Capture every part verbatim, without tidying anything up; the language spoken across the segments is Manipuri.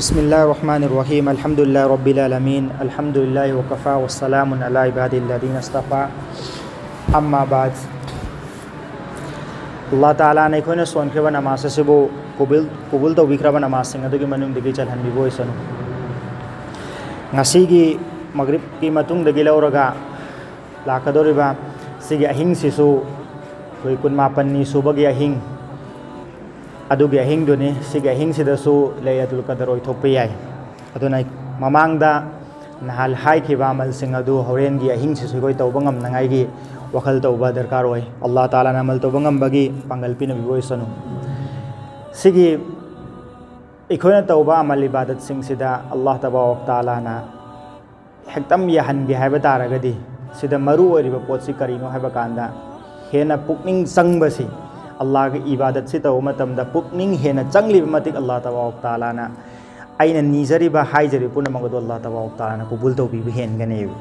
بسم الله الرحمن الرحيم. الحمد لله رب العالمين. الحمد لله وكفى وسلام على عباده الذين اصطفى. أما بعد. ꯑꯜꯂꯥꯍ ꯇꯥꯂꯥꯅ ꯑꯩꯈꯣꯏꯅ ꯁꯣꯟꯈ꯭ꯔꯤꯕ ꯅꯃꯥꯖ ꯑꯁꯤꯕꯨ ꯀꯨꯕꯨꯜ, ꯀꯨꯕꯨꯜ ꯇꯧꯕꯤꯈ꯭ꯔꯕ ꯅꯃꯥꯖꯁꯤꯡ ꯑꯗꯨꯒꯤ ꯃꯅꯨꯡꯗꯒꯤ ꯆꯜꯍꯟꯕꯤꯕ ꯑꯣꯏꯁꯅꯨ꯫ ꯉꯁꯤꯒꯤ ꯃꯒ꯭ꯔꯤꯕꯀꯤ ꯃꯇꯨꯡꯗꯒꯤ ꯂꯧꯔꯒ ꯂꯥꯛꯀꯗꯧꯔꯤꯕ ꯁꯤꯒꯤ ꯑꯍꯤꯡꯁꯤꯁꯨ ꯑꯩꯈꯣꯏ ꯀꯨꯟꯃꯥꯄꯟꯅꯤ ꯁꯨꯕꯒꯤ ꯑꯍꯤꯡ, ꯑꯗꯨꯒꯤ ꯑꯍꯤꯡꯗꯨꯅꯤ꯫ ꯁꯤꯒꯤ ꯑꯍꯤꯡꯁꯤꯗꯁꯨ ꯂꯩꯂꯇꯨꯜ ꯀꯗꯔ ꯑꯣꯏꯊꯣꯛꯄ ꯌꯥꯏ꯫ ꯑꯗꯨꯅ ꯃꯃꯥꯡꯗ ꯅꯍꯥꯟ ꯍꯥꯏꯈꯤꯕ ꯑꯃꯜꯁꯤꯡ ꯑꯗꯨ ꯍꯣꯔꯦꯟꯒꯤ ꯑꯍꯤꯡꯁꯤꯁꯨ ꯑꯩꯈꯣꯏ ꯇꯧꯕ ꯉꯝꯅꯉꯥꯏꯒꯤ ꯋꯥꯈꯜ ꯇꯧꯕ ꯗꯔꯀꯥꯔ ꯑꯣꯏ꯫ ꯑꯜꯂꯥꯍ ꯇꯥꯂꯥꯅ ꯑꯃꯜ ꯇꯧꯕ ꯉꯝꯕꯒꯤ ꯄꯥꯡꯒꯜ ꯄꯤꯅꯕꯤꯕ ꯑꯣꯏꯁꯅꯨ꯫ ꯁꯤꯒꯤ ꯑꯩꯈꯣꯏꯅ ꯇꯧꯕ ꯑꯃꯜ ꯏꯕꯥꯗꯠꯁꯤꯡꯁꯤꯗ ꯑꯜꯂꯥꯍ ꯇꯕꯥꯔꯛ ꯇꯥꯂꯥꯅ ꯍꯦꯛꯇꯝ ꯌꯥꯍꯟꯒꯦ ꯍꯥꯏꯕ ꯇꯥꯔꯒꯗꯤ, ꯁꯤꯗ ꯃꯔꯨ ꯑꯣꯏꯔꯤꯕ ꯄꯣꯠꯁꯤ ꯀꯔꯤꯅꯣ ꯍꯥꯏꯕ ꯀꯥꯟꯗ, ꯍꯦꯟꯅ ꯄꯨꯛꯅꯤꯡ ꯆꯪꯕꯁꯤ, ꯑꯜꯂꯥꯍꯒꯤ ꯏꯕꯥꯗꯠꯁꯤ ꯇꯧꯕ ꯃꯇꯝꯗ ꯄꯨꯛꯅꯤꯡ ꯍꯦꯟꯅ ꯆꯪꯂꯤꯕ ꯃꯇꯤꯛ ꯑꯜꯂꯥꯍ ꯇꯕꯥꯔꯛ ꯇꯥꯂꯥꯅ ꯑꯩꯅ ꯅꯤꯖꯔꯤꯕ, ꯍꯥꯏꯖꯔꯤꯕ ꯄꯨꯝꯅꯃꯛ ꯑꯗꯨ ꯑꯜꯂꯥꯍ ꯇꯕꯥꯔꯛ ꯇꯥꯂꯥꯅ ꯀꯨꯕꯨꯜ ꯇꯧꯕꯤꯕ ꯍꯦꯟꯒꯅꯦꯕ꯫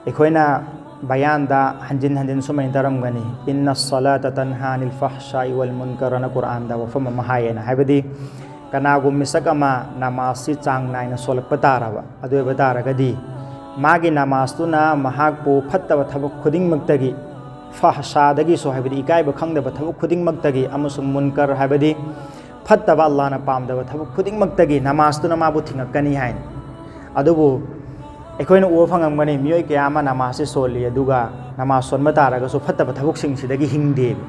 ꯑꯩꯈꯣꯏꯅ ꯕꯌꯥꯟꯗ ꯍꯟꯖꯤꯟ ꯍꯟꯖꯤꯟ ꯁꯨꯃꯥꯏꯅ ꯇꯥꯔꯝꯒꯅꯤ, "ꯏꯟꯅ ꯁꯂꯥꯇ ꯇꯟꯍꯥ ꯑꯅꯤꯜ ꯐꯍꯁꯥꯏ ꯋꯥꯜ ꯃꯨꯟꯀꯔ" ꯑꯅ ꯀꯨꯔꯥꯟꯗ ꯋꯥꯐꯝ ꯑꯃ ꯍꯥꯏꯌꯦꯅ꯫ ꯍꯥꯏꯕꯗꯤ, ꯀꯅꯥꯒꯨꯝꯕ ꯃꯤꯁꯛ ꯑꯃ ꯅꯃꯥꯖꯁꯤ ꯆꯥꯡ ꯅꯥꯏꯅ ꯁꯣꯜꯂꯛꯄ ꯇꯥꯔꯕ, ꯑꯗꯨ ꯑꯣꯏꯕ ꯇꯥꯔꯒꯗꯤ, ꯃꯥꯒꯤ ꯅꯃꯥꯖꯇꯨꯅ ꯃꯍꯥꯛꯄꯨ ꯐꯠꯇꯕ ꯊꯕꯛ ꯈꯨꯗꯤꯡꯃꯛꯇꯒꯤ, ꯐꯍꯁꯥꯗꯒꯤꯁꯨ, ꯍꯥꯏꯕꯗꯤ ꯏꯀꯥꯏꯕ ꯈꯪꯗꯕ ꯊꯕꯛ ꯈꯨꯗꯤꯡꯃꯛꯇꯒꯤ, ꯑꯃꯁꯨꯡ ꯃꯨꯟꯀꯔ, ꯍꯥꯏꯕꯗꯤ ꯐꯠꯇꯕ, ꯑꯜꯂꯥꯍꯅ ꯄꯥꯝꯗꯕ ꯊꯕꯛ ꯈꯨꯗꯤꯡꯃꯛꯇꯒꯤ ꯅꯃꯥꯖꯇꯨꯅ ꯃꯥꯕꯨ ꯊꯤꯡꯉꯛꯀꯅꯤ ꯍꯥꯏꯅ꯫ ꯑꯗꯨꯕꯨ ꯑꯩꯈꯣꯏꯅ ꯎꯕ ꯐꯪꯉꯝꯒꯅꯤ, ꯃꯤꯑꯣꯏ ꯀꯌꯥ ꯑꯃ ꯅꯃꯥꯖꯁꯤ ꯁꯣꯜꯂꯤ, ꯑꯗꯨꯒ ꯅꯃꯥꯖ ꯁꯣꯟꯕ ꯇꯥꯔꯒꯁꯨ ꯐꯠꯇꯕ ꯊꯕꯛꯁꯤꯡꯁꯤꯗꯒꯤ ꯍꯤꯡꯗꯦ꯫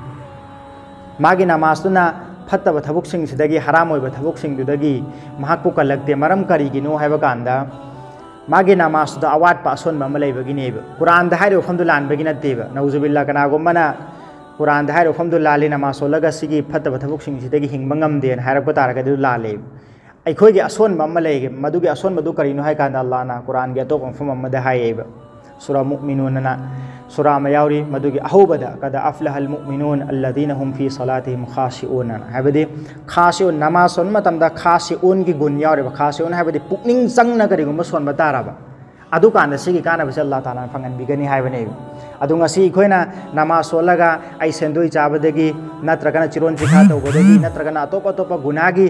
ꯃꯥꯒꯤ ꯅꯃꯥꯖꯇꯨꯅ ꯐꯠꯇꯕ ꯊꯕꯛꯁꯤꯡꯁꯤꯗꯒꯤ, ꯍꯔꯥꯝ ꯑꯣꯏꯕ ꯊꯕꯛꯁꯤꯡꯗꯨꯗꯒꯤ ꯃꯍꯥꯛꯄꯨ ꯀꯜꯂꯛꯇꯦ꯫ ꯃꯔꯝ ꯀꯔꯤꯒꯤꯅꯣ ꯍꯥꯏꯕ ꯀꯥꯟꯗ, ꯃꯥꯒꯤ ꯅꯃꯥꯖꯇꯨꯗ ꯑꯋꯥꯠꯄ ꯑꯁꯣꯟꯕ ꯑꯃ ꯂꯩꯕꯒꯤꯅꯦꯕ꯫ ꯀꯨꯔꯥꯟꯗ ꯍꯥꯏꯔꯤꯕ ꯋꯥꯐꯝꯗꯨ ꯂꯥꯟꯕꯒꯤ ꯅꯠꯇꯦꯕ꯫ ꯅꯧꯖꯨꯕꯤꯜꯂꯥ, ꯀꯅꯥꯒꯨꯝꯕꯅ ꯀꯨꯔꯥꯟꯗ ꯍꯥꯏꯔꯤꯕ ꯋꯥꯐꯝꯗꯨ ꯂꯥꯜꯂꯤ, ꯅꯃꯥꯖ ꯁꯣꯜꯂꯒ ꯁꯤꯒꯤ ꯐꯠꯇꯕ ꯊꯕꯛꯁꯤꯡꯁꯤꯗꯒꯤ ꯍꯤꯡꯕ ꯉꯝꯗꯦꯅ ꯍꯥꯏꯔꯛꯄ ꯇꯥꯔꯒꯗꯤ ꯑꯗꯨ ꯂꯥꯜꯂꯦꯕ꯫ ꯑꯩꯈꯣꯏꯒꯤ ꯑꯁꯣꯟꯕ ꯑꯃ ꯂꯩꯒꯦ꯫ ꯃꯗꯨꯒꯤ ꯑꯁꯣꯟꯕꯗꯨ ꯀꯔꯤꯅꯣ ꯍꯥꯏ ꯀꯥꯟꯗ, ꯑꯜꯂꯥꯍꯅ ꯀꯨꯔꯥꯟꯒꯤ ꯑꯇꯣꯞꯄ ꯃꯐꯝ ꯑꯃꯗ ꯍꯥꯏꯌꯦꯕ, ꯁꯨꯔꯥ ꯃꯨꯛꯃꯤꯅꯨꯟ ꯑꯅ ꯁꯨꯔꯥ ꯑꯃ ꯌꯥꯎꯔꯤ, ꯃꯗꯨꯒꯤ ꯑꯍꯧꯕꯗ, "ꯀꯗ ꯑꯐꯂꯍꯜ ꯃꯨꯛꯃꯤꯅꯨꯟ ꯑꯜꯂꯗꯤꯅ ꯍꯨꯝ ꯐꯤ ꯁꯂꯥꯇꯤꯍꯤꯝ ꯈꯥꯁꯤꯎꯟ" ꯑꯅ꯫ ꯍꯥꯏꯕꯗꯤ, ꯈꯥꯁꯤꯎꯟ, ꯅꯃꯥꯖ ꯁꯣꯟꯕ ꯃꯇꯝꯗ ꯈꯥꯁꯤꯎꯟꯒꯤ ꯒꯨꯟ ꯌꯥꯎꯔꯦꯕ꯫ ꯈꯥꯁꯤꯎꯟ ꯍꯥꯏꯕꯗꯤ ꯄꯨꯛꯅꯤꯡ ꯆꯪꯅ ꯀꯔꯤꯒꯨꯝꯕ ꯁꯣꯟꯕ ꯇꯥꯔꯕ, ꯑꯗꯨꯀꯥꯟꯗ ꯁꯤꯒꯤ ꯀꯥꯟꯅꯕꯁꯦ ꯑꯜꯂꯥꯍ ꯇꯥꯂꯥꯅ ꯐꯪꯍꯟꯕꯤꯒꯅꯤ ꯍꯥꯏꯕꯅꯦꯕ꯫ ꯑꯗꯨ ꯉꯁꯤ ꯑꯩꯈꯣꯏꯅ ꯅꯃꯥꯖ ꯁꯣꯜꯂꯒ ꯑꯩ ꯁꯦꯟꯗꯣꯏ ꯆꯥꯕꯗꯒꯤ, ꯅꯠꯇ꯭ꯔꯒꯅ ꯆꯤꯔꯣꯟ ꯆꯤꯈꯥ ꯇꯧꯕꯗꯒꯤ, ꯅꯠꯇ꯭ꯔꯒꯅ ꯑꯇꯣꯞ ꯑꯇꯣꯞꯄ ꯒꯨꯅꯥꯒꯤ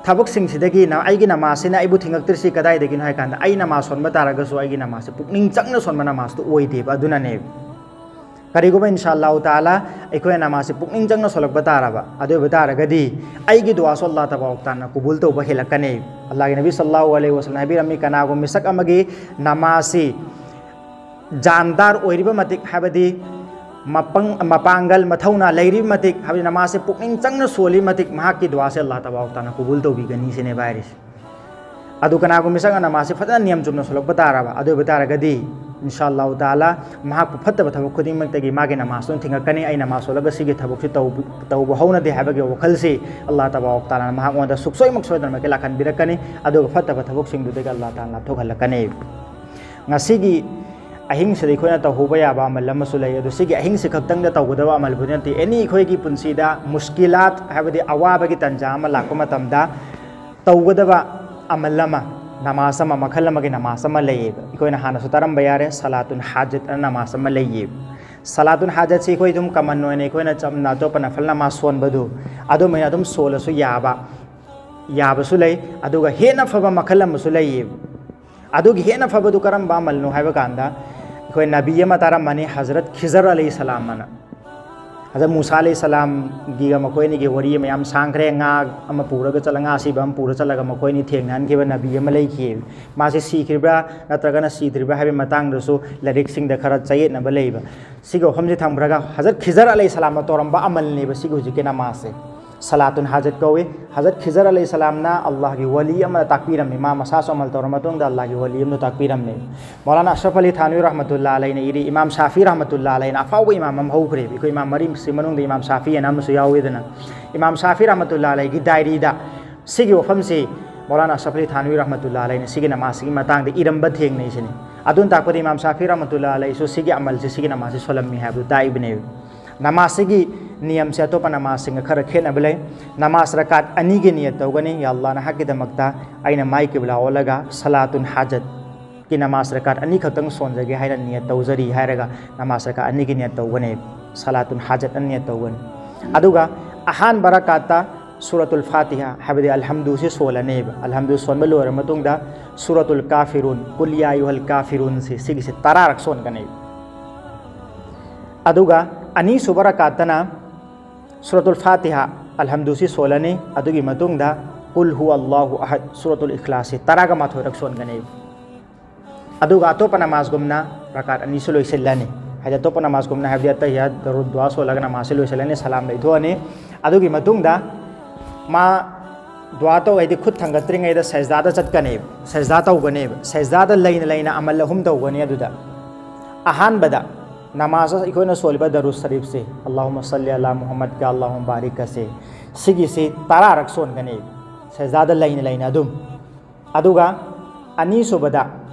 ꯊꯕꯛꯁꯤꯡꯁꯤꯗꯒꯤ ꯅ-, ꯑꯩꯒꯤ ꯅꯃꯥꯖꯁꯤꯅ ꯑꯩꯕꯨ ꯊꯤꯡꯉꯛꯇ꯭ꯔꯤꯁꯤ ꯀꯗꯥꯏꯗꯒꯤꯅꯣ ꯍꯥꯏ ꯀꯥꯟꯗ, ꯑꯩ ꯅꯃꯥꯖ ꯁꯣꯟꯕ ꯇꯥꯔꯒꯁꯨ ꯑꯩꯒꯤ ꯅꯃꯥꯖꯁꯤ ꯄꯨꯛꯅꯤꯡ ꯆꯪꯅ ꯁꯣꯟꯕ ꯅꯃꯥꯖꯇꯨ ꯑꯣꯏꯗꯦꯕ꯫ ꯑꯗꯨꯅꯅꯦꯕ꯫ ꯀꯔꯤꯒꯨꯝꯕ ꯏꯟꯁꯥ ꯑꯜꯂꯥꯍꯨ ꯇꯥꯂꯥ ꯑꯩꯈꯣꯏꯅ ꯅꯃꯥꯖꯁꯤ ꯄꯨꯛꯅꯤꯡ ꯆꯪꯅ ꯁꯣꯜꯂꯛꯄ ꯇꯥꯔꯕ, ꯑꯗꯨ ꯑꯣꯏꯕ ꯇꯥꯔꯒꯗꯤ ꯑꯩꯒꯤ ꯗꯨꯋꯥꯁꯨ ꯑꯜꯂꯥꯍ ꯇꯕꯥꯔꯛ ꯇꯥꯂꯥꯅ ꯀꯕꯨꯜ ꯇꯧꯕ ꯍꯦꯜꯂꯛꯀꯅꯤ꯫ ꯑꯜꯂꯥꯍꯒꯤ ꯅꯕꯤ ꯁꯜꯂꯜꯂꯥꯍꯨ ꯑꯂꯩꯍꯤ ꯋꯁꯜꯂꯝ ꯍꯥꯏꯕꯤꯔꯝꯃꯤ, ꯀꯅꯥꯒꯨꯝꯕ ꯃꯤꯁꯛ ꯑꯃꯒꯤ ꯅꯃꯥꯖꯁꯤ ꯖꯥꯟꯗꯥꯔ ꯑꯣꯏꯔꯤꯕ ꯃꯇꯤꯛ, ꯍꯥꯏꯕꯗꯤ ꯃꯄꯪ-, ꯃꯄꯥꯡꯒꯜ ꯃꯊꯧꯅꯥ ꯂꯩꯔꯤꯕ ꯃꯇꯤꯛ, ꯍꯥꯏꯕꯗꯤ ꯅꯃꯥꯖꯁꯦ ꯄꯨꯛꯅꯤꯡ ꯆꯪꯅ ꯁꯣꯜꯂꯤ ꯃꯇꯤꯛ, ꯃꯍꯥꯛꯀꯤ ꯗꯨꯋꯥꯁꯦ ꯑꯜꯂꯥꯍ ꯇꯕꯥꯔꯛ ꯇꯥꯂꯥꯅ ꯀꯕꯨꯜ ꯇꯧꯕꯤꯒꯅꯤ ꯁꯤꯅꯦꯕ ꯍꯥꯏꯔꯤꯁꯦ꯫ ꯑꯗꯨ ꯀꯅꯥꯒꯨꯝꯕ ꯃꯤꯁꯛꯅ ꯅꯃꯥꯖꯁꯦ ꯐꯖꯅ ꯅꯤꯌꯝ ꯆꯨꯝꯅ ꯁꯣꯜꯂꯛꯄ ꯇꯥꯔꯕ, ꯑꯗꯨ ꯑꯣꯏꯕ ꯇꯥꯔꯒꯗꯤ ꯏꯟꯁꯥ ꯑꯜꯂꯥꯍꯨ ꯇꯥꯂꯥ ꯃꯍꯥꯛꯄꯨ ꯐꯠꯇꯕ ꯊꯕꯛ ꯈꯨꯗꯤꯡꯃꯛꯇꯒꯤ ꯃꯥꯒꯤ ꯅꯃꯥꯖꯇꯨꯅ ꯊꯤꯡꯉꯛꯀꯅꯤ꯫ ꯑꯩ ꯅꯃꯥꯖ ꯁꯣꯜꯂꯒ ꯁꯤꯒꯤ ꯊꯕꯛꯁꯤ ꯇꯧꯕ-, ꯇꯧꯕ ꯍꯧꯅꯗꯦ ꯍꯥꯏꯕꯒꯤ ꯋꯥꯈꯜꯁꯤ ꯑꯜꯂꯥꯍ ꯇꯕꯥꯔꯛ ꯇꯥꯂꯥꯅ ꯃꯍꯥꯛꯉꯣꯟꯗ ꯁꯨꯡꯁꯣꯏꯃꯛ ꯁꯣꯏꯗꯅꯃꯛꯀꯤ ꯂꯥꯛꯍꯟꯕꯤꯔꯛꯀꯅꯤ꯫ ꯑꯗꯨꯒ ꯐꯠꯇꯕ ꯊꯕꯛꯁꯤꯡꯗꯨꯗꯒꯤ ꯑꯜꯂꯥꯍ ꯇꯥꯂꯥꯅ ꯂꯥꯞꯊꯣꯛꯍꯜꯂꯛꯀꯅꯤ꯫ ꯉꯁꯤꯒꯤ ꯑꯍꯤꯡꯁꯤꯗ ꯑꯩꯈꯣꯏꯅ ꯇꯧꯍꯧꯕ ꯌꯥꯕ ꯑꯃꯜ ꯑꯃꯁꯨ ꯂꯩ꯫ ꯑꯗꯨ ꯁꯤꯒꯤ ꯑꯍꯤꯡꯁꯤ ꯈꯛꯇꯪꯗ ꯇꯧꯒꯗꯕ ꯑꯃꯜꯕꯨꯗꯤ ꯅꯠꯇꯦ꯫ ꯑꯦꯅꯤ ꯑꯩꯈꯣꯏꯒꯤ ꯄꯨꯟꯁꯤꯗ ꯃꯨꯁꯀꯤꯂꯥꯠ, ꯍꯥꯏꯕꯗꯤ ꯑꯋꯥꯕꯒꯤ ꯇꯥꯟꯖꯥ ꯑꯃ ꯂꯥꯛꯄ ꯃꯇꯝꯗ ꯇꯧꯒꯗꯕ ꯑꯃꯜ ꯑꯃ, ꯅꯃꯥꯖ ꯑꯃ, ꯃꯈꯜ ꯑꯃꯒꯤ ꯅꯃꯥꯖ ꯑꯃ ꯂꯩꯌꯦꯕ꯫ ꯑꯩꯈꯣꯏꯅ ꯍꯥꯟꯅꯁꯨ ꯇꯥꯔꯝꯕ ꯌꯥꯔꯦ, ꯁꯂꯥꯇꯨꯟ ꯍꯥꯖꯠ ꯑꯅ ꯅꯃꯥꯖ ꯑꯃ ꯂꯩꯌꯦꯕ꯫ ꯁꯂꯥꯇꯨꯟ ꯍꯥꯖꯠꯁꯤ ꯑꯩꯈꯣꯏ ꯑꯗꯨꯝ ꯀꯃꯟ ꯑꯣꯏꯅ ꯑꯩꯈꯣꯏꯅ ꯆꯝꯅ ꯑꯇꯣꯞꯄ ꯅꯐꯜ ꯅꯃꯥꯖ ꯁꯣꯟꯕꯗꯨ ꯑꯗꯨꯃꯥꯏꯅ ꯑꯗꯨꯝ ꯁꯣꯜꯂꯁꯨ ꯌꯥꯕ, ꯌꯥꯕꯁꯨ ꯂꯩ꯫ ꯑꯗꯨꯒ ꯍꯦꯟꯅ ꯐꯕ ꯃꯈꯜ ꯑꯃꯁꯨ ꯂꯩꯌꯦꯕ꯫ ꯑꯗꯨꯒꯤ ꯍꯦꯟꯅ ꯐꯕꯗꯨ ꯀꯔꯝꯕ ꯑꯃꯜꯅꯣ ꯍꯥꯏꯕ ꯀꯥꯟꯗ, ꯑꯩꯈꯣꯏ ꯅꯕꯤ ꯑꯃ ꯇꯥꯔꯝꯃꯅꯤ, ꯍꯖꯔꯠ ꯈꯤꯖꯔ ꯑꯂꯩꯍꯤ ꯁꯂꯥꯝ ꯑꯅ꯫ ꯍꯖꯔꯠ ꯃꯨꯁꯥ ꯑꯂꯩꯍꯤ ꯁꯂꯥꯝꯒꯤꯒ ꯃꯈꯣꯏ ꯑꯅꯤꯒꯤ ꯋꯥꯔꯤ ꯃꯌꯥꯝ ꯁꯥꯡꯈ꯭ꯔꯦ꯫ ꯉꯥ ꯑꯃ ꯄꯨꯔꯒ ꯆꯠꯂ, ꯉꯥ ꯑꯁꯤꯕ ꯑꯃ ꯄꯨꯔ ꯆꯠꯂꯒ ꯃꯈꯣꯏ ꯑꯅꯤ ꯊꯦꯡꯅꯍꯟꯈꯤꯕ ꯅꯕꯤ ꯑꯃ ꯂꯩꯈꯤ꯫ ꯃꯥꯁꯤ ꯁꯤꯈ꯭ꯔꯤꯕ꯭ꯔꯥ ꯅꯠꯇ꯭ꯔꯒꯅ ꯁꯤꯗ꯭ꯔꯤꯕ꯭ꯔꯥ ꯍꯥꯏꯕꯒꯤ ꯃꯇꯥꯡꯗꯁꯨ ꯂꯥꯏꯔꯤꯛꯁꯤꯡꯗ ꯈꯔ ꯆꯌꯦꯠꯅꯕ ꯂꯩꯕ꯫ ꯁꯤꯒꯤ ꯋꯥꯐꯝꯁꯤ ꯊꯝꯈ꯭ꯔꯒ, ꯍꯖꯔꯠ ꯈꯤꯖꯔ ꯑꯂꯩꯍꯤ ꯁꯂꯥꯝꯅ ꯇꯧꯔꯝꯕ ꯑꯃꯜꯅꯦꯕ ꯁꯤꯒꯤ ꯍꯧꯖꯤꯛꯀꯤ ꯅꯃꯥꯖꯁꯦ꯫ ꯁꯂꯥꯇꯨꯟ ꯍꯥꯖꯠ ꯀꯧꯏ꯫ ꯍꯖꯔꯠ ꯈꯤꯖꯔ ꯑꯂꯩꯍꯤ ꯁꯂꯥꯝꯅ ꯑꯜꯂꯥꯍꯒꯤ ꯋꯥꯂꯤ ꯑꯃꯅ ꯇꯥꯛꯄꯤꯔꯝꯃꯤ꯫ ꯃꯥ ꯃꯁꯥꯁꯨ ꯑꯃꯜ ꯇꯧꯔ ꯃꯇꯨꯡꯗ ꯑꯜꯂꯥꯍꯒꯤ ꯋꯥꯂꯤ ꯑꯃꯅ ꯇꯥꯛꯄꯤꯔꯝꯃꯤ꯫ ꯃꯧꯂꯥꯅꯥ ꯑꯁꯔꯐ ꯑꯂꯤ ꯊꯥꯅꯋꯤ ꯔꯍꯃꯇꯨꯜꯂꯥ ꯑꯂꯩꯅ ꯏꯔꯤ, ꯏꯃꯥꯝ ꯁꯥꯐꯤ ꯔꯍꯃꯇꯨꯜꯂꯥ ꯑꯂꯩꯅ, ꯑꯐꯥꯎꯕ ꯏꯃꯥꯝ ꯑꯃ ꯍꯧꯈ꯭ꯔꯦꯕ꯫ ꯑꯩꯈꯣꯏ ꯏꯃꯥꯝ ꯃꯔꯤꯁꯤ ꯃꯅꯨꯡꯗ ꯏꯃꯥꯝ ꯁꯥꯐꯤ ꯑꯅ ꯑꯃꯁꯨ ꯌꯥꯎꯏꯗꯅ, ꯏꯃꯥꯝ ꯁꯥꯐꯤ ꯔꯍꯃꯇꯨꯜꯂꯥ ꯑꯂꯩꯒꯤ ꯗꯥꯏꯔꯤꯗ ꯁꯤꯒꯤ ꯋꯥꯐꯝꯁꯤ ꯃꯧꯂꯥꯅꯥ ꯑꯁꯔꯐ ꯑꯂꯤ ꯊꯥꯅꯋꯤ ꯔꯍꯃꯇꯨꯜꯂꯥ ꯑꯂꯩꯅ ꯁꯤꯒꯤ ꯅꯃꯥꯖꯁꯤꯒꯤ ꯃꯇꯥꯡꯗ ꯏꯔꯝꯕ ꯊꯦꯡꯅꯩ ꯁꯤꯅꯤ꯫ ꯑꯗꯨꯅ ꯇꯥꯛꯄꯗꯤ ꯏꯃꯥꯝ ꯁꯥꯐꯤ ꯔꯍꯃꯇꯨꯜꯂꯥ ꯑꯂꯩꯁꯨ ꯁꯤꯒꯤ ꯑꯃꯜꯁꯤ, ꯁꯤꯒꯤ ꯅꯃꯥꯖꯁꯤ ꯁꯣꯜꯂꯝꯃꯤ ꯍꯥꯏꯕꯗꯨ ꯇꯥꯛꯏꯕꯅꯦꯕ꯫ ꯅꯃꯥꯖꯁꯤꯒꯤ ꯅꯤꯌꯝꯁꯦ ꯑꯇꯣꯞꯄ ꯅꯃꯥꯖꯁꯤꯡꯒ ꯈꯔ ꯈꯦꯠꯅꯕ ꯂꯩ꯫ ꯅꯃꯥꯖ ꯔꯀꯥꯠ ꯑꯅꯤꯒꯤ ꯅꯤꯌꯠ ꯇꯧꯒꯅꯤ, "ꯌꯥ ꯑꯜꯂꯥꯍ, ꯅꯍꯥꯛꯀꯤꯗꯃꯛꯇ ꯑꯩꯅ ꯃꯥꯏ ꯀꯤꯕ꯭ꯂꯥ ꯑꯣꯜꯂꯒ ꯁꯂꯥꯇꯨꯟ ꯍꯥꯖꯠꯀꯤ ꯅꯃꯥꯖ ꯔꯀꯥꯠ ꯑꯅꯤꯈꯛꯇꯪ ꯁꯣꯟꯖꯒꯦ ꯍꯥꯏꯅ ꯅꯤꯌꯠ ꯇꯧꯖꯔꯤ" ꯍꯥꯏꯔꯒ ꯅꯃꯥꯖ ꯔꯀꯥꯠ ꯑꯅꯤꯒꯤ ꯅꯤꯌꯠ ꯇꯧꯒꯅꯤ, ꯁꯂꯥꯇꯨꯟ ꯍꯥꯖꯠ ꯑꯅ ꯅꯤꯌꯠ ꯇꯧꯒꯅꯤ꯫ ꯑꯗꯨꯒ ꯑꯍꯥꯟꯕ ꯔꯀꯥꯠꯇ ꯁꯨꯔꯥꯇꯨꯜ ꯐꯥꯇꯤꯍꯥ ꯍꯥꯏꯕꯗꯤ ꯑꯜꯍꯝꯗꯨꯁꯤ ꯁꯣꯜꯂꯅꯦꯕ꯫ ꯑꯜꯍꯝꯗꯨ ꯁꯣꯟꯕ ꯂꯣꯏꯔ ꯃꯇꯨꯡꯗ ꯁꯨꯔꯥꯇꯨꯜ ꯀꯥꯐꯤꯔꯨꯟ, ꯀꯨꯜ ꯌꯥ ꯑꯌꯨꯍꯜ ꯀꯥꯐꯤꯔꯨꯟꯁꯤ, ꯁꯤꯒꯤꯁꯤ ꯇꯔꯥꯔꯛ ꯁꯣꯟꯒꯅꯦꯕ꯫ ꯑꯗꯨꯒ ꯑꯅꯤꯁꯨꯕ ꯔꯀꯥꯠꯇꯅ ꯁꯨꯔꯥꯇꯨꯜ ꯐꯥꯇꯤꯍꯥ, ꯑꯜꯍꯝꯗꯨꯁꯤ ꯁꯣꯜꯂꯅꯤ꯫ ꯑꯗꯨꯒꯤ ꯃꯇꯨꯡꯗ ꯀꯨꯜ ꯍꯨ ꯑꯜꯂꯥꯍꯨ ꯑꯍꯗ, ꯁꯨꯔꯥꯇꯨꯜ ꯏꯈ꯭ꯂꯥꯁꯁꯤ ꯇꯔꯥꯒ ꯃꯥꯊꯣꯏꯔꯛ ꯁꯣꯟꯒꯅꯦꯕ꯫ ꯑꯗꯨꯒ ꯑꯇꯣꯞꯄ ꯅꯃꯥꯖꯒꯨꯝꯅ ꯔꯀꯥꯠ ꯑꯅꯤꯁꯨ ꯂꯣꯏꯁꯤꯜꯂꯅꯤ꯫ ꯍꯥꯏꯗꯤ ꯑꯇꯣꯞꯄ ꯅꯃꯥꯖꯒꯨꯝꯅ ꯍꯥꯏꯕꯗꯤ ꯑꯇꯍꯤꯌꯥꯠ, ꯗꯔꯨꯗ, ꯗꯨꯋꯥ ꯁꯣꯜꯂꯒ ꯅꯃꯥꯖꯁꯤ ꯂꯣꯏꯁꯤꯜꯂꯅꯤ, ꯁꯂꯥꯝ ꯂꯩꯊꯣꯛꯑꯅꯤ꯫ ꯑꯗꯨꯒꯤ ꯃꯇꯨꯡꯗ ꯃꯥ ꯗꯨꯋꯥ ꯇꯧ, ꯍꯥꯏꯗꯤ ꯈꯨꯠ ꯊꯥꯡꯒꯠꯇ꯭ꯔꯤꯉꯩꯗ ꯁꯖꯗꯥꯗ ꯆꯠꯀꯅꯦꯕ, ꯁꯖꯗꯥ ꯇꯧꯒꯅꯦꯕ꯫ ꯁꯖꯗꯥꯗ ꯂꯩꯅ ꯂꯩꯅ ꯑꯃꯜ ꯑꯍꯨꯝ ꯇꯧꯒꯅꯤ꯫ ꯑꯗꯨꯗ ꯑꯍꯥꯟꯕꯗ ꯅꯃꯥꯖ ꯑꯩꯈꯣꯏꯅ ꯁꯣꯜꯂꯤꯕ ꯗꯔꯨꯗ ꯁꯔꯤꯐꯁꯦ, ꯑꯜꯂꯥꯍꯨꯝꯃ ꯁꯜꯂꯤ ꯑꯂꯥ ꯃꯨꯍꯝꯃꯗ ꯀ ꯑꯜꯂꯥꯍꯨꯝꯃ ꯕꯥꯔꯤꯛ ꯀꯁꯦ, ꯁꯤꯒꯤꯁꯤ ꯇꯔꯥꯔꯛ ꯁꯣꯟꯒꯅꯦꯕ, ꯁꯖꯗꯥꯗ ꯂꯩꯅ ꯂꯩꯅ ꯑꯗꯨꯝ꯫ ꯑꯗꯨꯒ ꯑꯅꯤꯁꯨꯕꯗ,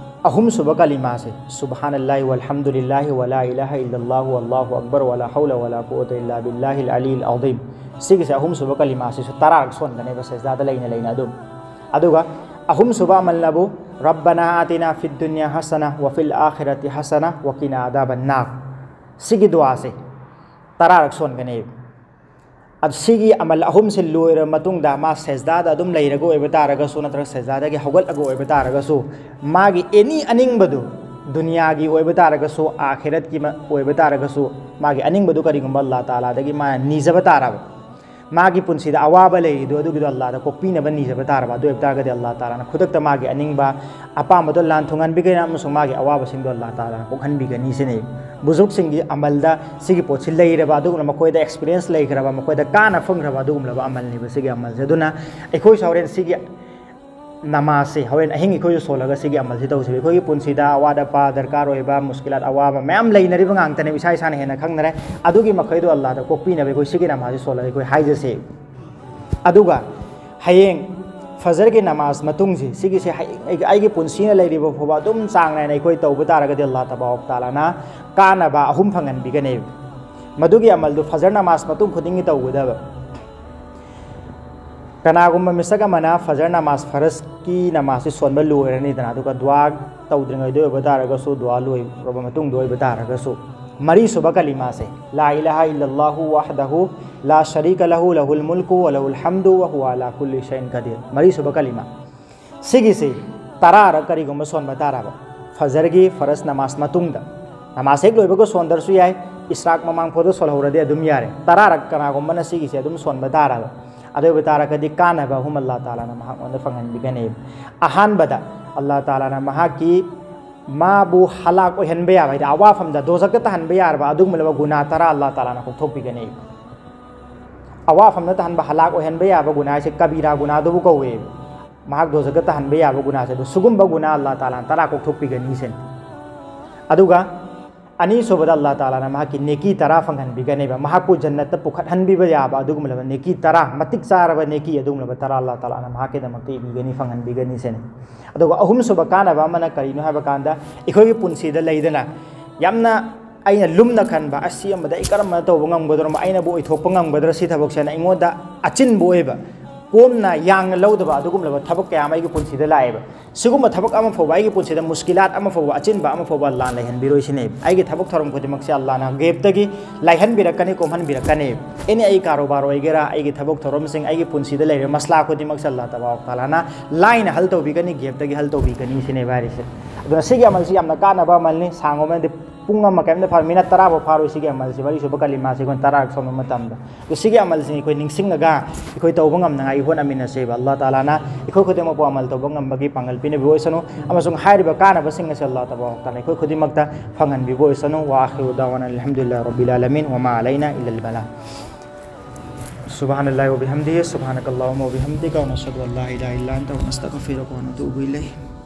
ꯑꯍꯨꯝꯁꯨꯕ ꯀꯂꯤꯃꯥꯁꯦ, ꯁꯨꯕꯍꯥꯅꯜꯂꯥꯍꯤ ꯋꯜꯍꯝꯗꯨꯂꯤꯜꯂꯥꯍꯤ ꯋꯂꯥ ꯏꯂꯥꯍ ꯏꯜꯂꯜꯂꯥꯍꯨ ꯋꯜꯂꯥꯍꯨ ꯑꯛꯕꯔ ꯋꯂꯥ ꯍꯧꯂ ꯋꯂꯥ ꯀꯨꯋꯥꯇ ꯏꯜꯂꯥ ꯕꯤꯜꯂꯥꯍꯤꯜ ꯑꯂꯤꯜ ꯑꯖꯤꯝ꯫ ꯁꯤꯒꯤꯁꯦ ꯑꯍꯨꯝꯁꯨꯕ ꯀꯂꯤꯃꯥꯁꯤꯁꯨ ꯇꯔꯥꯔꯛ ꯁꯣꯟꯒꯅꯦꯕ ꯁꯖꯗꯥꯗ ꯂꯩꯅ ꯂꯩꯅ ꯑꯗꯨꯝ꯫ ꯑꯗꯨꯒ ꯑꯍꯨꯝꯁꯨꯕ ꯑꯃꯜꯅꯕꯨ ꯔꯕꯅꯥ ꯑꯥꯇꯤꯅꯥ ꯐꯤꯗ ꯗꯨꯅꯤꯌꯥ ꯍꯁꯅ ꯋꯐꯤꯜ ꯑꯥꯈꯤꯔꯥꯇꯤ ꯍꯁꯅ ꯋꯀꯤꯅꯥ ꯑꯗꯥꯕꯟ ꯅꯥꯔ꯫ ꯁꯤꯒꯤ ꯗꯨꯋꯥꯁꯦ ꯇꯔꯥꯔꯛ ꯁꯣꯟꯒꯅꯦꯕ꯫ ꯑꯗꯨ ꯁꯤꯒꯤ ꯑꯃꯜ ꯑꯍꯨꯝꯁꯦ ꯂꯣꯏꯔꯕ ꯃꯇꯨꯡꯗ ꯃꯥ ꯁꯦꯖꯗꯥꯗ ꯑꯗꯨꯝ ꯂꯩꯔꯒ ꯑꯣꯏꯕ ꯇꯥꯔꯒꯁꯨ, ꯅꯠꯇ꯭ꯔꯒ ꯁꯦꯖꯗꯥꯗꯒꯤ ꯍꯧꯒꯠꯂꯒ ꯑꯣꯏꯕ ꯇꯥꯔꯒꯁꯨ, ꯃꯥꯒꯤ ꯑꯦꯅꯤ ꯑꯅꯤꯡꯕꯗꯨ, ꯗꯨꯅꯤꯌꯥꯒꯤ ꯑꯣꯏꯕ ꯇꯥꯔꯒꯁꯨ, ꯑꯥꯈꯤꯔꯠꯀꯤ ꯃ-, ꯑꯣꯏꯕ ꯇꯥꯔꯒꯁꯨ, ꯃꯥꯒꯤ ꯑꯅꯤꯡꯕꯗꯨ ꯀꯔꯤꯒꯨꯝꯕ ꯑꯜꯂꯥꯍ ꯇꯥꯂꯥꯗꯒꯤ ꯃꯥꯅ ꯅꯤꯖꯕ ꯇꯥꯔꯕ, ꯃꯥꯒꯤ ꯄꯨꯟꯁꯤꯗ ꯑꯋꯥꯕ ꯂꯩꯔꯤꯗꯣ ꯑꯗꯨꯒꯤꯗꯣ ꯑꯜꯂꯥꯍꯗ ꯀꯣꯛꯄꯤꯅꯕ ꯅꯤꯖꯕ ꯇꯥꯔꯕ, ꯑꯗꯨ ꯑꯣꯏꯕ ꯇꯥꯔꯒꯗꯤ ꯑꯜꯂꯥꯍ ꯇꯥꯂꯥꯅ ꯈꯨꯗꯛꯇ ꯃꯥꯒꯤ ꯑꯅꯤꯡꯕ ꯑꯄꯥꯝꯕꯗꯣ ꯂꯥꯟ ꯊꯨꯡꯍꯟꯕꯤꯒꯅꯤ ꯑꯃꯁꯨꯡ ꯃꯥꯒꯤ ꯑꯋꯥꯕꯁꯤꯡꯗꯣ ꯑꯜꯂꯥꯍ ꯇꯥꯂꯥꯅ ꯀꯣꯛꯍꯟꯕꯤꯒꯅꯤ ꯁꯤꯅꯤ꯫ ꯕꯨꯖꯨꯔꯒꯁꯤꯡꯒꯤ ꯑꯃꯜꯗ ꯁꯤꯒꯤ ꯄꯣꯠꯁꯤ ꯂꯩꯔꯕ, ꯑꯗꯨꯒꯨꯝꯅ ꯃꯈꯣꯏꯗ ꯑꯦꯛꯁꯄꯤꯔꯤꯌꯦꯟꯁ ꯂꯩꯈ꯭ꯔꯕ, ꯃꯈꯣꯏꯗ ꯀꯥꯟꯅ ꯐꯪꯈ꯭ꯔꯕ ꯑꯗꯨꯒꯨꯝꯂꯕ ꯑꯃꯜꯅꯦꯕ ꯁꯤꯒꯤ ꯑꯃꯜꯁꯦ꯫ ꯑꯗꯨꯅ ꯑꯩꯈꯣꯏꯁꯨ ꯍꯣꯔꯦꯟ ꯁꯤꯒꯤ ꯅꯃꯥꯖꯁꯦ, ꯍꯣꯔꯦꯟ ꯑꯍꯤꯡ ꯑꯩꯈꯣꯏꯁꯨ ꯁꯣꯜꯂꯒ ꯁꯤꯒꯤ ꯑꯃꯜꯁꯤ ꯇꯧꯁꯦꯕ꯫ ꯑꯩꯈꯣꯏꯒꯤ ꯄꯨꯟꯁꯤꯗ ꯑꯋꯥꯠ ꯑꯄꯥ, ꯗꯔꯀꯥꯔ ꯑꯣꯏꯕ, ꯃꯨꯁꯀꯤꯂꯥꯠ, ꯑꯋꯥꯕ ꯃꯌꯥꯝ ꯂꯩꯅꯔꯤꯕ ꯉꯥꯛꯇꯅꯦꯕ, ꯏꯁꯥ ꯏꯁꯥꯅ ꯍꯦꯟꯅ ꯈꯪꯅꯔꯦ꯫ ꯑꯗꯨꯒꯤ ꯃꯈꯩꯗꯣ ꯑꯜꯂꯥꯍꯗ ꯀꯣꯛꯄꯤꯅꯕ ꯑꯩꯈꯣꯏ ꯁꯤꯒꯤ ꯅꯃꯥꯖꯁꯤ ꯁꯣꯜꯂꯒ ꯑꯩꯈꯣꯏ ꯍꯥꯏꯖꯁꯦ꯫ ꯑꯗꯨꯒ ꯍꯌꯦꯡ ꯐꯖꯔꯒꯤ ꯅꯃꯥꯖ ꯃꯇꯨꯡꯁꯤ, ꯁꯤꯒꯤꯁꯦ ꯍꯌꯦꯡ ꯑꯩꯒꯤ, ꯑꯩꯒꯤ ꯄꯨꯟꯁꯤꯅ ꯂꯩꯔꯤꯕ ꯐꯥꯎꯕ ꯑꯗꯨꯝ ꯆꯥꯡ ꯅꯥꯏꯅ ꯑꯩꯈꯣꯏ ꯇꯧꯕ ꯇꯥꯔꯒꯗꯤ ꯑꯜꯂꯥꯍ ꯇꯕꯥꯔꯛ ꯇꯥꯂꯥꯅ ꯀꯥꯟꯅꯕ ꯑꯍꯨꯝ ꯐꯪꯍꯟꯕꯤꯒꯅꯦꯕ꯫ ꯃꯗꯨꯒꯤ ꯑꯃꯜꯗꯨ ꯐꯖꯔ ꯅꯃꯥꯖ ꯃꯇꯨꯡ ꯈꯨꯗꯤꯡꯒꯤ ꯇꯧꯒꯗꯕ꯫ ꯀꯅꯥꯒꯨꯝꯕ ꯃꯤꯁꯛ ꯑꯃꯅ ꯐꯖꯔ ꯅꯃꯥꯖ, ꯐꯔꯖꯀꯤ ꯅꯃꯥꯖꯁꯤ ꯁꯣꯟꯕ ꯂꯣꯏꯔꯅꯤꯗꯅ, ꯑꯗꯨꯒ ꯗꯨꯋꯥ ꯇꯧꯗ꯭ꯔꯤꯉꯩꯗ ꯑꯣꯏꯕ ꯇꯥꯔꯒꯁꯨ, ꯗꯨꯋꯥ ꯂꯣꯏꯔꯕ ꯃꯇꯨꯡꯗ ꯑꯣꯏꯕ ꯇꯥꯔꯒꯁꯨ, ꯃꯔꯤꯁꯨꯕ ꯀꯂꯤꯃꯥꯁꯦ, لا إله إلا الله وحده لا شريك له، له الملك وله الحمد وهو على كل شيء قدير꯫ ꯃꯔꯤꯁꯨꯕ ꯀꯂꯤꯃꯥ꯫ ꯁꯤꯒꯤꯁꯤ ꯇꯔꯥꯔꯛ ꯀꯔꯤꯒꯨꯝꯕ ꯁꯣꯟꯕ ꯇꯥꯔꯕ, ꯐꯖꯔꯒꯤ ꯐꯔꯁ ꯅꯃꯥꯖ ꯃꯇꯨꯡꯗ, ꯅꯃꯥꯖ ꯍꯦꯛ ꯂꯣꯏꯕꯒ ꯁꯣꯟꯗ꯭ꯔꯁꯨ ꯌꯥꯏ, ꯏꯁ꯭ꯔꯥꯛ ꯃꯃꯥꯡ ꯐꯥꯎꯗ ꯁꯣꯜꯍꯧꯔꯗꯤ ꯑꯗꯨꯝ ꯌꯥꯔꯦ꯫ ꯇꯔꯥꯔꯛ ꯀꯅꯥꯒꯨꯝꯕꯅ ꯁꯤꯒꯤꯁꯦ ꯑꯗꯨꯝ ꯁꯣꯟꯕ ꯇꯥꯔꯕ, ꯑꯗꯨ ꯑꯣꯏꯕ ꯇꯥꯔꯒꯗꯤ ꯀꯥꯟꯅꯕ ꯑꯍꯨꯝ ꯑꯜꯂꯥꯍ ꯇꯥꯂꯥꯅ ꯃꯍꯥꯛꯉꯣꯟꯗ ꯐꯪꯍꯟꯕꯤꯒꯅꯤ꯫ ꯑꯍꯥꯟꯕꯗ, ꯑꯜꯂꯥꯍ ꯇꯥꯂꯥꯅ ꯃꯍꯥꯛꯀꯤ ꯃꯥꯕꯨ ꯍꯂꯥꯛ ꯑꯣꯏꯍꯟꯕ ꯌꯥꯕ, ꯍꯥꯏꯗꯤ ꯑꯋꯥꯐꯝꯗ, ꯗꯣꯖꯛꯇ ꯇꯥꯍꯟꯕ ꯌꯥꯔꯕ ꯑꯗꯨꯒꯨꯝꯂꯕ ꯒꯨꯅꯥ ꯇꯔꯥ ꯑꯜꯂꯥꯍ ꯇꯥꯂꯥꯅ ꯀꯣꯛꯊꯣꯛꯄꯤꯒꯅꯤ꯫ ꯑꯋꯥꯐꯝꯗ ꯇꯥꯍꯟꯕ, ꯍꯂꯥꯛ ꯑꯣꯏꯍꯟꯕ ꯌꯥꯕ ꯒꯨꯅꯥ ꯍꯥꯏꯁꯦ ꯀꯕꯤꯔꯥ ꯒꯨꯅꯥꯗꯨꯕꯨ ꯀꯧꯋꯦꯕ꯫ ꯃꯍꯥꯛ ꯗꯣꯖꯛꯇ ꯇꯥꯍꯟꯕ ꯌꯥꯕ ꯒꯨꯅꯥꯁꯦ, ꯑꯗꯣ ꯁꯤꯒꯨꯝꯕ ꯒꯨꯅꯥ ꯑꯜꯂꯥꯍ ꯇꯥꯂꯥꯅ ꯇꯔꯥ ꯀꯣꯛꯊꯣꯛꯄꯤꯒꯅꯤ ꯁꯤꯅꯤ꯫ ꯑꯗꯨꯒ ꯑꯅꯤꯁꯨꯕꯗ, ꯑꯜꯂꯥꯍ ꯇꯥꯂꯥꯅ ꯃꯍꯥꯛꯀꯤ ꯅꯦꯀꯤ ꯇꯔꯥ ꯐꯪꯍꯟꯕꯤꯒꯅꯦꯕ, ꯃꯍꯥꯛꯄꯨ ꯖꯟꯅꯠꯇ ꯄꯨꯈꯠꯍꯟꯕꯤꯕ ꯌꯥꯕ ꯑꯗꯨꯒꯨꯝꯂꯕ ꯅꯦꯀꯤ ꯇꯔꯥ, ꯃꯇꯤꯛ ꯆꯥꯔꯕ ꯅꯦꯀꯤ ꯑꯗꯨꯒꯨꯝꯂꯕ ꯇꯔꯥ ꯑꯜꯂꯥꯍ ꯇꯥꯂꯥꯅ ꯃꯍꯥꯛꯀꯤꯗꯃꯛꯇ ꯏꯕꯤꯒꯅꯤ, ꯐꯪꯍꯟꯕꯤꯒꯅꯤ ꯁꯤꯅꯤ꯫ ꯑꯗꯨꯒ ꯑꯍꯨꯝꯁꯨꯕ ꯀꯥꯟꯅꯕ ꯑꯃꯅ ꯀꯔꯤꯅꯣ ꯍꯥꯏꯕ ꯀꯥꯟꯗ, ꯑꯩꯈꯣꯏꯒꯤ ꯄꯨꯟꯁꯤꯗ ꯂꯩꯗꯅ, ꯌꯥꯝꯅ ꯑꯩꯅ ꯂꯨꯝꯅ ꯈꯟꯕ, "ꯑꯁ, ꯁꯤ ꯑꯃꯗ ꯑꯩ ꯀꯔꯝꯕꯅ ꯇꯧꯕ ꯉꯝꯒꯗ꯭ꯔꯣ, ꯑꯩꯅꯕꯨ ꯑꯣꯏꯊꯣꯛꯄ ꯉꯝꯒꯗ꯭ꯔꯥ ꯁꯤ ꯊꯕꯛꯁꯦꯅ?" ꯑꯩꯉꯣꯟꯗ ꯑꯆꯤꯟꯕ ꯑꯣꯏꯕ, ꯀꯣꯝꯅ ꯌꯥꯡꯅ ꯂꯧꯗꯕ ꯑꯗꯨꯒꯨꯝꯂꯕ ꯊꯕꯛ ꯀꯌꯥ ꯑꯃ ꯑꯩꯒꯤ ꯄꯨꯟꯁꯤꯗ ꯂꯥꯛꯑꯦꯕ꯫ ꯁꯤꯒꯨꯝꯕ ꯊꯕꯛ ꯑꯃ ꯐꯥꯎꯕ, ꯑꯩꯒꯤ ꯄꯨꯟꯁꯤꯗ ꯃꯨꯁꯀꯤꯂꯥꯠ ꯑꯃ ꯐꯥꯎꯕ, ꯑꯆꯤꯟꯕ ꯑꯃ ꯐꯥꯎꯕ ꯑꯜꯂꯥꯍꯅ ꯂꯩꯍꯟꯕꯤꯔꯣꯏ ꯁꯤꯅꯦ꯫ ꯑꯩꯒꯤ ꯊꯕꯛ ꯊꯧꯔꯝ ꯈꯨꯗꯤꯡꯃꯛꯁꯦ ꯑꯜꯂꯥꯍꯅ ꯒꯦꯞꯇꯒꯤ ꯂꯥꯏꯍꯟꯕꯤꯔꯛꯀꯅꯤ, ꯀꯣꯝꯍꯟꯕꯤꯔꯛꯀꯅꯤ꯫ ꯑꯦꯅꯤ, ꯑꯩ ꯀꯥꯔꯣꯕꯥꯔ ꯑꯣꯏꯒꯦꯔꯥ, ꯑꯩꯒꯤ ꯊꯕꯛ ꯊꯧꯔꯝꯁꯤꯡ, ꯑꯩꯒꯤ ꯄꯨꯟꯁꯤꯗ ꯂꯩꯔꯤꯕ ꯃꯁꯂꯥ ꯈꯨꯗꯤꯡꯃꯛꯁꯦ ꯑꯜꯂꯥꯍ ꯇꯕꯥꯔꯛ ꯇꯥꯂꯥꯅ ꯂꯥꯏꯅ ꯍꯜ ꯇꯧꯕꯤꯒꯅꯤ, ꯒꯦꯞꯇꯒꯤ ꯍꯜ ꯇꯧꯕꯤꯒꯅꯤ ꯁꯤꯅꯦꯕ ꯍꯥꯏꯔꯤꯁꯦ꯫ ꯑꯗꯨꯅ ꯁꯤꯒꯤ ꯑꯃꯜꯁꯤ ꯌꯥꯝꯅ ꯀꯥꯟꯅꯕ ꯑꯃꯜꯅꯤ꯫ ꯁꯥꯡꯕ ꯑꯃꯗꯤ ꯄꯨꯡ ꯑꯃ ꯀꯔꯤꯝꯇ ꯐꯥꯔꯣꯏ, ꯃꯤꯅꯠ ꯇꯔꯥ ꯐꯥꯎ ꯐꯥꯔꯣꯏ ꯁꯤꯒꯤ ꯑꯃꯜꯁꯤ, ꯃꯔꯤꯁꯨꯕ ꯀꯂꯤꯃꯥꯁꯤ ꯑꯩꯈꯣꯏꯅ ꯇꯔꯥꯔꯛ ꯁꯣꯟꯕ ꯃꯇꯝꯗ꯫ ꯑꯗꯨ ꯁꯤꯒꯤ ꯑꯃꯜꯁꯤꯡ ꯑꯩꯈꯣꯏ ꯅꯤꯡꯁꯤꯡꯉꯒ ꯑꯩꯈꯣꯏ ꯇꯧꯕ ꯉꯝꯅꯉꯥꯏꯒꯤ ꯍꯣꯠꯅꯃꯤꯟꯅꯁꯦꯕ꯫ ꯑꯜꯂꯥꯍ ꯇꯥꯂꯥꯅ ꯑꯩꯈꯣꯏ ꯈꯨꯗꯤꯡꯃꯛꯄꯨ ꯑꯃꯜ ꯇꯧꯕ ꯉꯝꯕꯒꯤ ꯄꯥꯡꯒꯜ ꯄꯤꯅꯕꯤꯕ ꯑꯣꯏꯁꯅꯨ, ꯑꯃꯁꯨꯡ ꯍꯥꯏꯔꯤꯕ ꯀꯥꯟꯅꯕꯁꯤꯡ ꯑꯁꯤ ꯑꯜꯂꯥꯍ ꯇꯕꯥꯔꯛ ꯇꯥꯂꯥ ꯑꯩꯈꯣꯏ ꯈꯨꯗꯤꯡꯃꯛꯇ ꯐꯪꯍꯟꯕꯤꯕ ꯑꯣꯏꯁꯅꯨ꯫ وآخر دعوانا أن الحمد لله رب العالمين وما علينا إلا البلاغ. سبحان الله وبحمده، سبحانك اللهم وبحمدك، ونشهد أن لا إله إلا أنت، ونستغفرك ونتوب إليك.